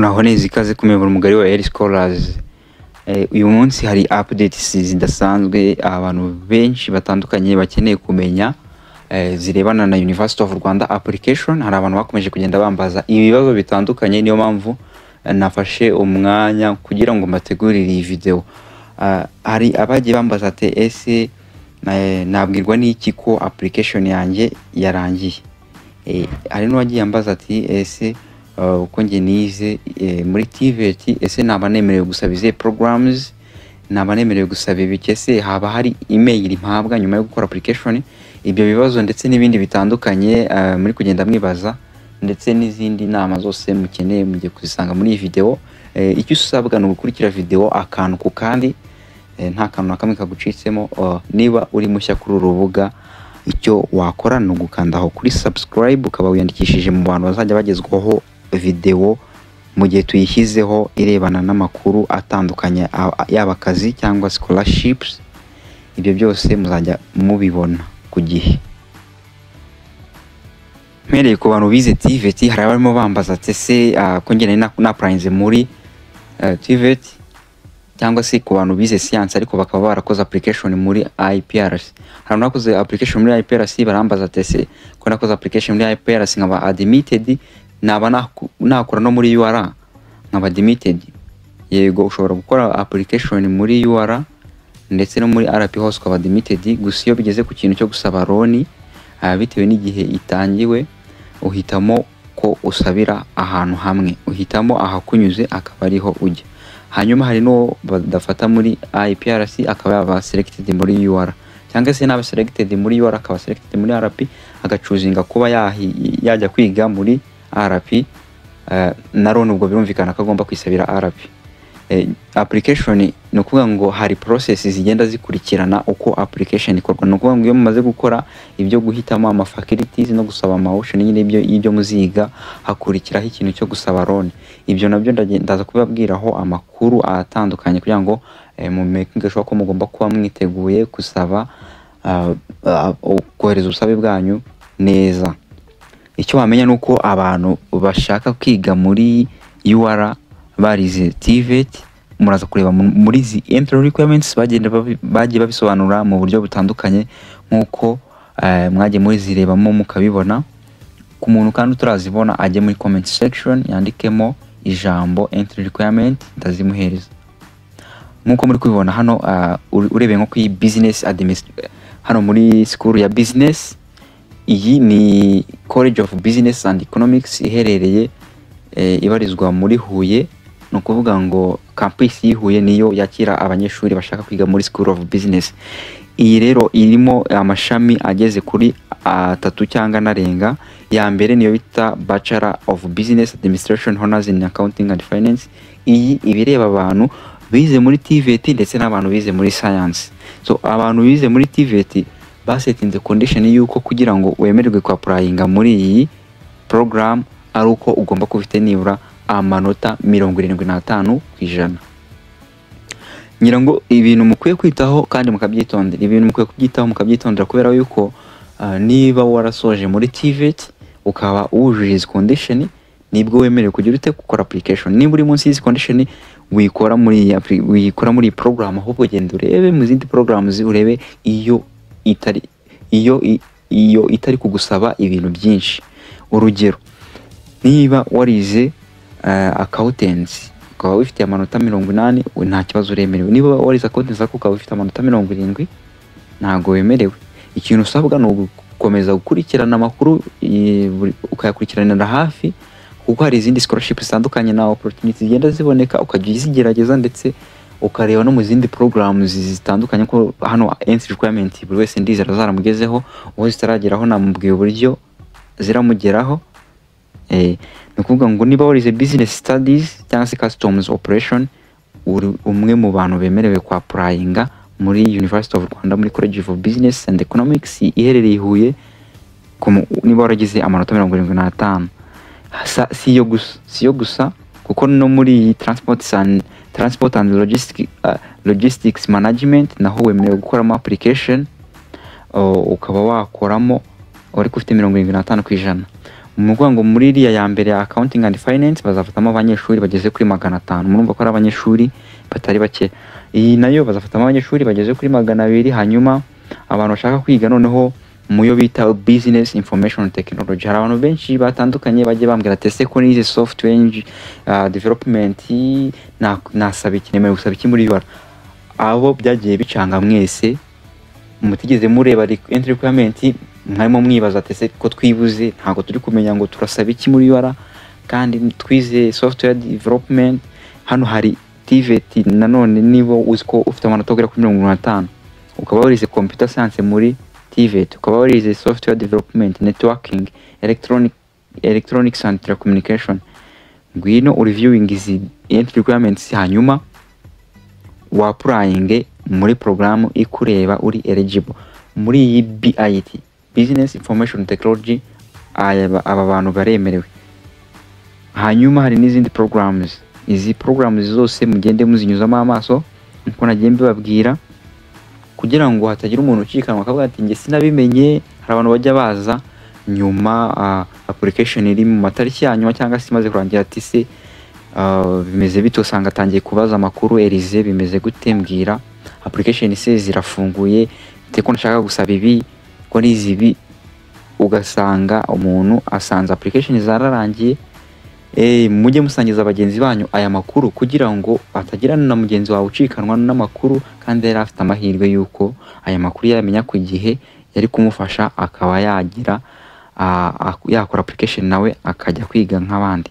Muraho neza, ikaze ku muyoboro mugari wa L Scholars. Uyu munsi hari updates zidasanzwe abantu benshi batandukanye bakeneye kumenya, zirebana na University of Rwanda application. Hari abantu bakomeje kugenda bambaza ibibazo bitandukanye, niyo mpamvu nafashe umwanya kugira ngo mbategurire iyi video. Hari abagiye bambaza ati: "Ese nabwirwa n'iki ko application yanjye yarangiye?" Hari n'uwagiye ambaza ati: "Ese uko njye nize muri TVET, ese naba nemerewe gusaba izihe programs? Naba nemerewe gusaba ibiki? Ese haba hari email mpabwa nyuma yo gukora application?" Ibyo bibazo ndetse n'ibindi bitandukanye muri kugenda mwibaza, ndetse n'izindi nama zose mukeneye, mugiye kuzisanga muri iyi video. Icyo usabwa ni ugukurikira video akantu ku kandi, nta kantu na kamwe kagucitsemo. Niba uri mushya kuri uru rubuga, icyo wakora ni ugukanda aho kuri subscribe, ukaba wiyandikishije mu bantu bazajya bagezwaho video mu gihe tuyishyizeho irebana n'amakuru atandukanye, yaba akazi cyangwa scholarships. Ibyo byose muzajya mubibona ku gihe. Mpereye ku bantu bize TVET, hari abarimo bambaza ati: "Ese ko njye nari na-applyinze muri TVET?" Cyangwa se ku bantu bize science ariko bakaba barakoze application muri IPRC. Hari abantu bakoze application muri IPRC, barambaza ati: "Ese ko nakoze application muri IPRC nkaba admitted, naba nakora no muri UR nkaba admitted?" Yego, ushobora gukora application muri UR ndetse no muri RP hose ukaba admitted. Gusa iyo bigeze ku kintu cyo gusaba loan, bitewe n'igihe itangiwe, uhitamo ko usabira ahantu hamwe, uhitamo ahakunyuze akaba ariho ujya. Hanyuma hari n'uwo badafata muri IPRC akaba yaba selected muri UR, cyangwa se naba selected muri UR akaba selected muri RP, agachoosinga kuba yajya kwiga muri RP, na loan ubwo birumvikana ko agomba kwisabira RP. Application ni ukuvuga ngo hari process zigenda zikurikirana uko application ikorwa. Ni ukuvuga ngo iyo mumaze gukora ibyo guhitamo ama faculties no gusaba ama option nyine y'ibyo muziga, hakurikiraho ikintu cyo gusaba loan. Ibyo nabyo ndaza kubabwiraho amakuru atandukanye kugira ngo mu making sure ko mugomba kuba mwiteguye gusaba, kohereza ubusabe bwanyu neza. Icyo wamenya ni uko abantu bashaka kwiga muri UR barize TVET, muraza kureba muri izi entry requirements bagiye babisobanura mu buryo butandukanye nk'uko mwagiye muzirebamo mukabibona. Ku muntu kandi utarazibona, ajye muri comment section yandikemo ijambo "entry requirement", ndazimuhereza. Nk'uko muri kubibona hano, urebeye nko kuri business hano muri school ya business, iyi ni College of Business and Economics iherereye, ibarizwa muri Huye. Ni ukuvuga ngo campus y'i Huye niyo yakira abanyeshuri bashaka kwiga muri School of Business. Iyi rero irimo amashami ageze kuri atatu cyangwa anarenga. Ya mbere niyo bita Bachelor of Business Administration Honors in Accounting and Finance. Iyi iba ireba abantu bize muri TVET ndetse n'abantu bize muri science. So abantu bize muri TVET basettinze condition y'uko kugira ngo wemererwe ku-applyinga muri iyi program ari uko ugomba kuba ufite nibura amanota 75%. Ngira ngo ibintu mukwiye kwitaho kandi mukabyitondera, ibintu mukwiye kubyitaho mukabyitondera, kubera yuko niba warasoje muri TVET ukaba wujuje izi condition, nibwo wemerewe kugira ute? Gukora application. Niba uri munsi y'izi condition, wikora muri iyi program, ahubwo genda urebe mu zindi programs, urebe iyo itari kugusaba ibintu byinshi. Urugero, niba warize accountancy ukaba wifitiye amanota 80, nta kibazo, uremerewe. Niba warize accountancy ariko ukaba ufite amanota 70, ntabwo wemerewe. Ikintu usabwa ni ugukomeza gukurikirana amakuru, ukayakurikiranira hafi, kuko hari izindi scholarship zitandukanye na opportunity zigenda ziboneka, ukajya uzigerageza ndetse ukareba no mu zindi programs zitandukanye, ko hano entry requirement buri wese ndizera zaramugezeho. Uwo zitarageraho namubwiye uburyo ziramugeraho. Ni ukuvuga ngo niba warize business studies cyangwa se customs operation, uri umwe mu bantu bemerewe kwa applyinga muri University of Rwanda muri College of Business and Economics iherereye i Huye, niba waragize amanota 75. Si yo gusa, kuko no muri iyi transport and logistics management naho wemerewe gukoramo application, ukaba wakoramo ariko ufite 75%. Mu ukuvuga ngo muri iriya ya mbere ya accounting and finance bazafatamo abanyeshuri bageze kuri 500. Murumva ko ari abanyeshuri batari bake. Iyi nayo bazafatamo abanyeshuri bageze kuri 200. Hanyuma abantu bashaka kwiga noneho mu yo bita business information technology, hari abantu benshi batandukanye bagiye bambwira ati: "Ese ko nize software development, nasaba iki? Nemerewe gusaba iki muri UR?" Abo byagiye bicanga mwese mutigeze mureba entry requirement, mwarimo mwibaza ati: "Ese ko twibuze, ntabwo turi kumenya ngo turasaba iki muri UR kandi twize software development?" Hano hari TVET nanone. Niba uzi ko ufite amanota agera kuri 55, ukaba warize computer science muri TVET, ukaba warize software development, networking, electronics and telecommunication, ngwino ureviewing izi entry requirements, hanyuma waapplyinge muri porogaramu ikureba uri eligible. Muri iyi BIT, Business Information Technology, aba bantu baremerewe. Hanyuma hari n'izindi programs. Izi programs zose mugende muzinyuzamo amaso nkuko nagiye mbibabwira, kugira ngo hatagira umuntu ucikanwa akavuga ati: "Njye sinabimenye." Hari abantu bajya baza nyuma, application iri mu matariki ya nyuma cyangwa se imaze kurangira, ati: "Se bimeze bite?" Usanga atangiye kubaza amakuru: "Elize, bimeze gute? Mbwira, application se zirafunguye? Ko nshaka gusaba ibi, ko nizi ibi?" Ugasanga umuntu asanze application zararangiye. Mujye musangiza bagenzi banyu aya makuru kugira ngo hatagira na mugenzi wawe ucikanwa n'amakuru kandi yari afite amahirwe y'uko aya makuru yayamenya ku gihe, yari kumufasha akaba yagira yakora application nawe akajya kwiga nk'abandi.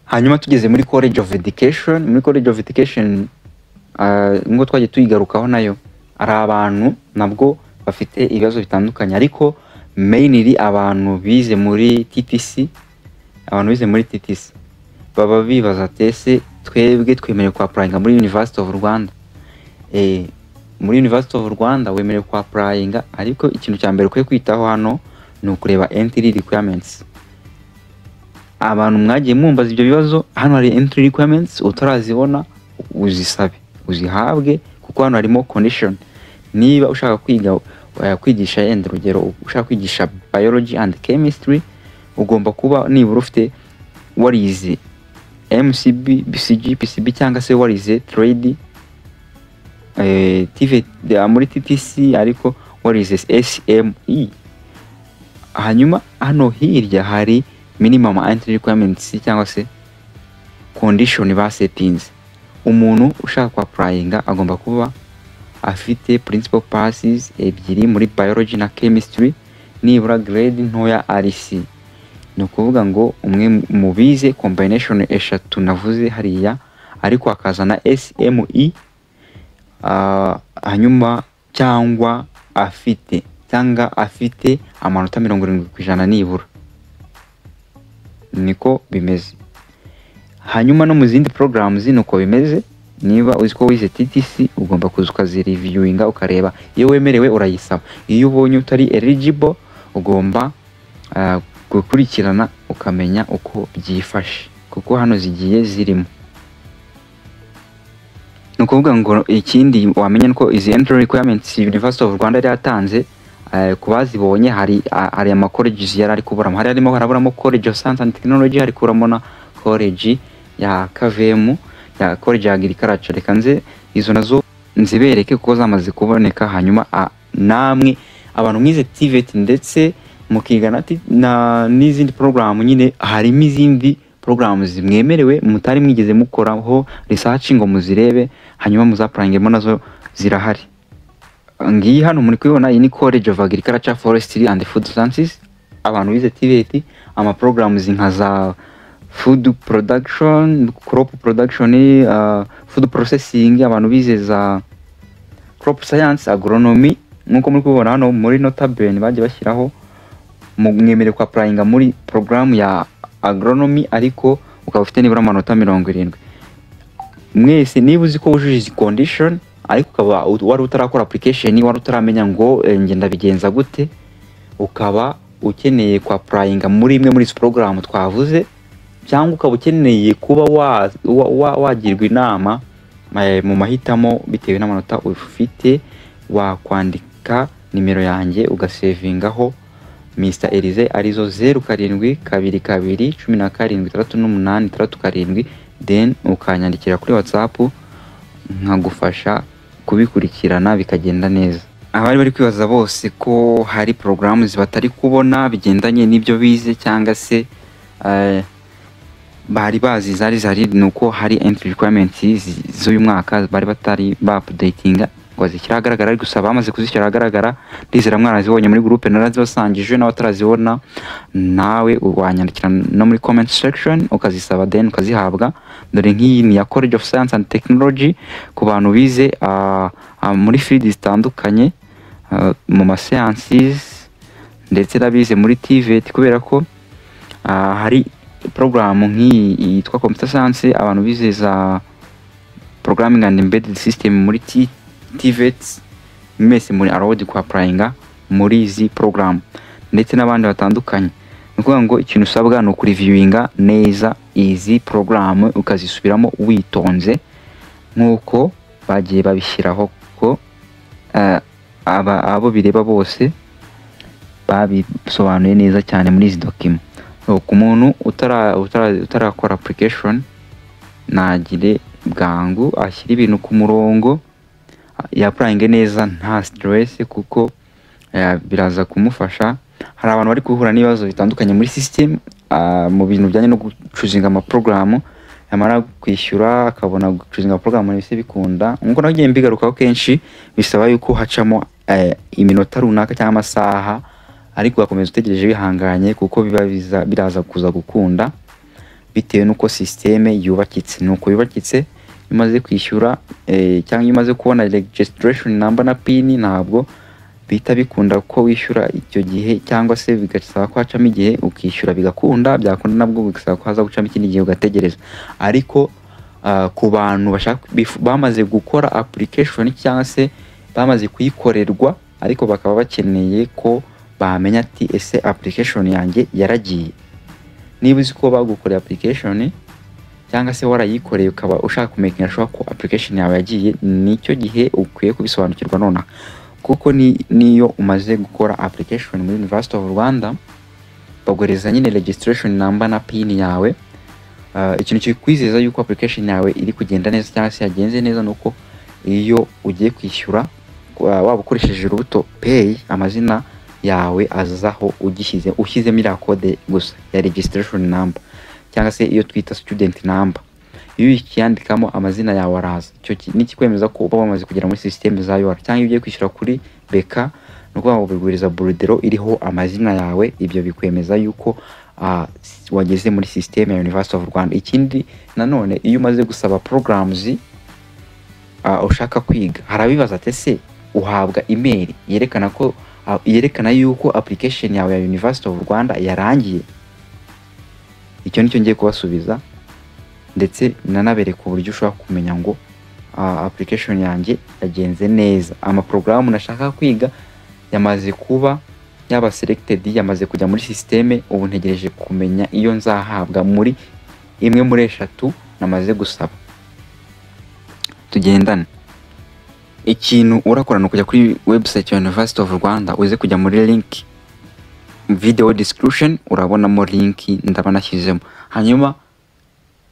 Hanyuma tugeze muri College of Education. Muri College of Education, nk'uko twagiye tuyigarukaho nayo, hari abantu nabwo bafite ibibazo bitandukanye, ariko mainly abantu bize muri TTC. Abantu bize muri TTC baba bibaza ati: "Ese twebwe twemerewe kwapplyinga muri University of Rwanda?" Muri University of Rwanda wemerewe kwapplyinga, ariko ikintu cya mbere ukwiye kwitaho hano ni ukureba entry requirements. Abantu mwagiye mumbaza ibyo bibazo, hano hari entry requirements. Utarazibona uzisabe uzihabwe, kuko hano harimo condition. Niba ushaka kwiga kwigisha, yenda urugero ushaka kwigisha biology and chemistry, ugomba kuba nibura ufite warize MCB, BCG, PCB cyangwa se warize trade, TVET, muri TTC ariko warize SME. Hanyuma hano hirya hari minimum entry requirements cyangwa se condition basettinze. Umuntu ushaka kwapplyinga agomba kuba afite principal passes ebyiri muri biology na chemistry, nibura grade ntoya ari C. Ni ukuvuga ngo umwe mu bize combination eshatu navuze hariya, ariko akazana SME, hanyuma cyangwa afite amanota 70% nibura. Niko bimeze. Hanyuma no mu zindi programs ni uko bimeze. Niba uzi ko wize TTC, ugomba kuza ukazireviewinga, ukareba iyo wemerewe urayisaba. Iyo ubonye utari eligible, ugomba gukurikirana ukamenya uko byifashe, kuko hano zigiye zirimo. Ni ukuvuga ngo ikindi wamenya nuko izi entry requirements University of Rwanda yari yatanze, ku bazibonye, hari ama colleges yari ari kuburamo. Hari harimo haraburamo College of Science and Technology, hari kuburamo na college ya KVM, ya College ya Agriculture. Reka nze izo nazo nzibereke kuko zamaze kuboneka. Hanyuma namwe abantu mwize TVET ndetse mukiga na n'izindi porogaramu nyine, harimo izindi porogaramu zimwemerewe mutari mwigeze mukoraho research ngo muzirebe, hanyuma muzapplyingemo, nazo zirahari. Ngiyi hano muri kubibona, iyi ni College of Agriculture, Forestry and Food Sciences. Abantu bize TVET, ama programs nka za food production, crop production, food processing, abantu bize za crop science, agronomy, nkuko muri kubibona hano muri notabene bagiye bashyiraho, mwemerewe kwapplyinga muri porogaramu ya agronomy, ariko ukaba ufite nibura amanota 70. Mwese niba uzi ko wujuje izi condition, ariko ukaba wari utarakora application, wari utaramenya ngo njye ndabigenza gute, ukaba ukeneye kwapplyinga muri imwe muri izi porogaramu twavuze, cyangwa ukaba ukeneye kuba wagirwa inama mu mahitamo bitewe n'amanota ufite, wakwandika nimero yanjye ugasavingaho. Mr Elize, arizo 0722176867, then ukanyandikira kuri WhatsApp nkagufasha kubikurikirana bikagenda neza. Abari bari kwibaza bose ko hari porogaramu batari kubona bigendanye n'ibyo bize cyangwa se bari bazi zari zari, ni uko hari entry requirements z'uyu mwaka bari batari ba updatinga ngo bazishyire ahagaragara, ariko gusa bamaze kuzishyira ahagaragara. Ndizera mwarazibonye muri groupe, narazibasangije. N'abatarazibona nawe wanyandikira no muri comment section ukazisaba, then ukazihabwa. Dore nk'iyi ni iya College of Science and Technology, ku bantu bize muri field zitandukanye, mu ma sciences ndetse n'abize muri TVET, kubera ko hari porogaramu nk'iyi yitwa computer science, abantu bize za programming and embedded system muri TVET, mwese muri allowed ku applyinga muri izi program ndetse n'abandi batandukanye. Ni ukuvuga ngo ikintu usabwa ni ukureviewinga neza izi program, ukazisubiramo witonze nk'uko bagiye babishyiraho, ko abo bireba bose babisobanuye neza cyane muri izi document. So, ku muntu utarakora application, nagire bwangu ashyire ibintu ku murongo, yapplyinge neza nta stress, kuko biraza kumufasha. Hari abantu bari guhura n'ibibazo bitandukanye muri system, mu bintu bijyanye no guchoosinga amaporogaramu, yamara kwishyura akabona guchoosinga porogaramu ntibise bikunda. Nkuko nagiye mbigarukaho kenshi, bisaba yuko hacamo iminota runaka cyangwa amasaha, ariko ugakomeza utegereje wihanganye, kuko biba biraza kuza gukunda bitewe n'uko système yubakitse. Nuko yubakitse, iyo umaze kwishyura cyangwa iyo umaze kubona registration number na PIN, ntabwo bihita bikunda ko wishyura icyo gihe, cyangwa se bigasaba ko hacamo igihe ukishyura bigakunda, byakunda nabwo bigasaba ko haza gucamo ikindi gihe ugategereza. Ariko ku bantu bashaka bamaze gukora application cyangwa se bamaze kuyikorerwa, ariko bakaba bakeneye ko bamenya ati: "Ese application yanjye yaragiye?" Niba uzi ko bagukoreye application cyangwa se warayikoreye, ukaba ushaka kumakinga sure ko application yawe yagiye, nicyo gihe ukwiye kubisobanukirwa nonaha, kuko ni niyo umaze gukora application muri University of Rwanda, baguhereza nyine registration number na PIN yawe. Ikintu kikwizeza yuko application yawe iri kugenda neza cyangwa se yagenze neza ni uko iyo ugiye kwishyura, waba ukoresheje Urubuto Pay, amazina yawe azaho ugishyize ushyizemo iriya code gusa ya registration number cyangwa se iyo twita student number. Iyo ukiyandikamo, amazina yawe araza. Icyo nikikwemeza ko uba wamaze kugera muri system za UR. Cyangwa iyo ugiye kwishyura kuri BK, ni ukuvuga ngo biguhereza bordereau iriho amazina yawe. Ibyo bikwemeza yuko wageze muri system ya University of Rwanda. Ikindi nanone, iyo umaze gusaba programs ushaka kwiga, hari abibaza ati: "Ese uhabwa email yerekana yuko application yawe ya University of Rwanda yarangiye?" Icyo nicyo ngiye kubasubiza, ndetse nanabereka uburyo ushobora kumenya ngo application yanjye yagenze neza, amaporogaramu nashaka kwiga yamaze kuba yaba selected, yamaze kujya muri système, ubu ntegereje kumenya iyo nzahabwa muri imwe muri eshatu namaze gusaba. Tugendane. Ikintu urakora ni ukujya kuri website ya University of Rwanda, uze kujya muri link video description, urabonamo link ndaba nashyizemo, hanyuma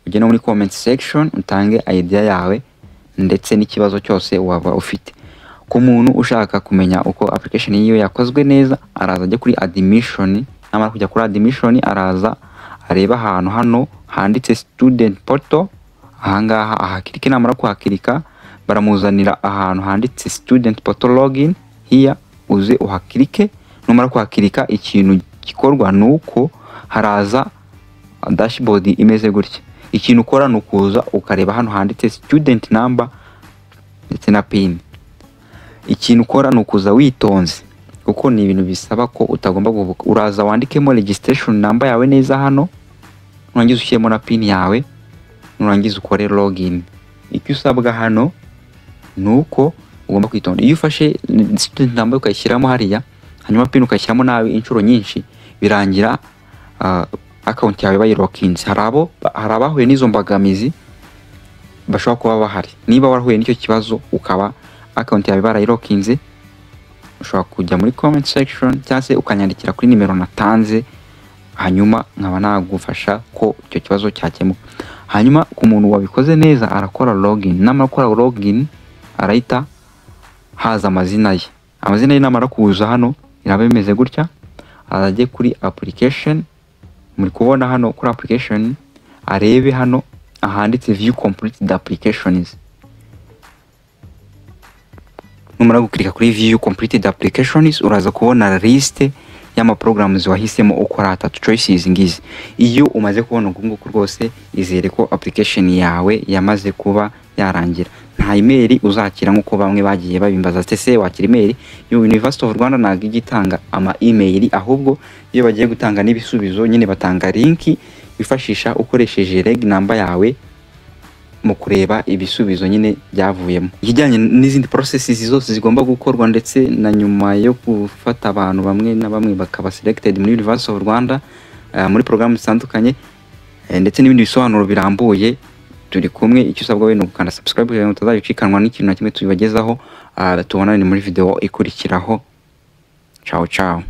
ujye no muri comment section utange idea yawe ndetse n'ikibazo cyose waba ufite. Ku muntu ushaka kumenya uko application yiwe yakozwe neza, araza ajya kuri admission. Namara kujya kuri admission, araza areba ahantu hano handitse student portal, ahangaha ahaclicke. Namara kuhaclicka, baramuzanira ahantu handitse student portal login here, uze uhaclicke. Numara kuhaclicka, ikintu gikorwa ni uko haraza dashboard imeze gutya. Ikintu ukora ni ukuza ukareba hano handitse student number ndetse na PIN. Ikintu ukora ni ukuza witonze, kuko ni ibintu bisaba ko utagomba guhubuka. Uraza wandikemo registration number yawe neza hano, nurangiza ushyiremo na PIN yawe, nurangiza ukore login. Icyo usabwa hano ni uko ugomba kwitonda. Iyo ufashe student number ukayishyiramo hariya, hanyuma PIN ukayishyiramo nabi inshuro nyinshi, birangira account yawe bayilockinze. Hari abahuye n'izo mbogamizi, bashobora kuba bahari. Niba warahuye n'icyo kibazo, ukaba account yawe barayilockinze, Ushobora kujya muri comment section cyangwa se ukanyandikira kuri nimero natanze, hanyuma nkaba nagufasha ko icyo kibazo cyakemuka. Hanyuma ku muntu wabikoze neza arakora login. Namara gukora login arahita haza amazina ye. Amazina ye namara kuza hano iraba bimeze gutya, azajye kuri application. Muri kubona hano kuri application, arebe hano ahanditse "View completed applications". Numara gukirika kuri "View completed applications", uraza kubona list y'ama programs wahisemo ukora atatu, choices ngizi. Iyo umaze kubona uku nguku, rwose izere ko application yawe yamaze kuba yarangira. Nta email uzakira nk'uko bamwe bagiye babimbaza ati: "Ese wakira email?" University of Rwanda ntabwo ijya itanga ama email, ahubwo iyo bagiye gutanga n'ibisubizo nyine batanga link wifashisha ukoresheje reg number yawe mu kureba ibisubizo nyine byavuyemo. Ikijyanye n'izindi processes zose zigomba gukorwa, ndetse na nyuma yo gufata abantu bamwe na bamwe bakaba selected muri University of Rwanda muri porogaramu zitandukanye, ndetse n'ibindi bisobanuro birambuye, turi kumwe. Icyo usabwa we ni ugukanda subscribe kugira ngo utazabicikanwa n'ikintu na kimwe tubibagezaho. Tubonane muri video ikurikiraho. Ciao ciao.